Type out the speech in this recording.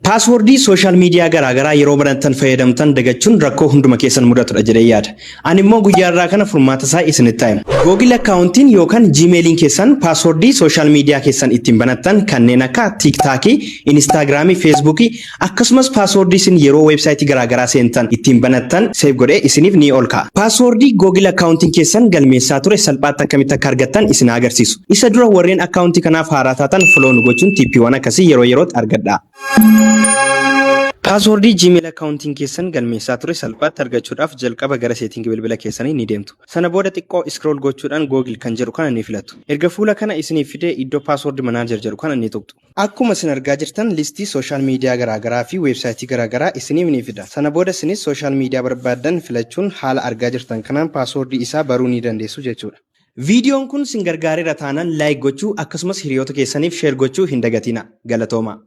Paaswoordii social media garaagaraa yeroo banattan fayyadamtan dagachuun rakkoo hunduma keessan mudatudha jedhee yaada. Ani immoo guyyaa irraa kana furmaata isaa isinitti hima. Google akkaawuntiin yookaan Gmailiin keessan paaswoordii social media keessan ittiin banattan kanneen akka TikTokii, Instagramii, Facebookii akkasumas paaswoordii isin yeroo weebsaayitii garaagaraa seentan ittiin banattan save godhee isiniif ni ol kaa'a. Paaswoordii Google akkaawuntiin keessan galmeessaa ture salphaatti akkamitti akka argattan isin agarsiisu. Isa dura warreen akkaawuntii kanaaf haaraa taatan follow nu gochuun tiippiiwwan akkasii yeroo yerootti argadhaa. Paaswoordii Gmail akkaawuntiin keessan galmeessaa ture salphaatti argachuudhaaf jalqaba gara seetingii bilbila keessanii ni deemtu. Sana booda xiqqoo scroll gochuudhaan Google kan jedhu kana ni filattu. Erga fuula kana isiniif fidee iddoo password manager jedhu kana ni tuqxu. Akkuma isin argaa jirtan listii social media garaagaraa fi weebsaayitii garaagaraa isiniif ni fida. Sana booda isinis social media barbaaddan filachuun haala argaa jirtan kanaan paaswoordii isaa baruu ni dandeessu jechuudha. Viidiyoon kun sin gargaareera taanaan like gochuu akkasumas hiriyoota keessaniif share gochuu hin dagatina. Galatooma.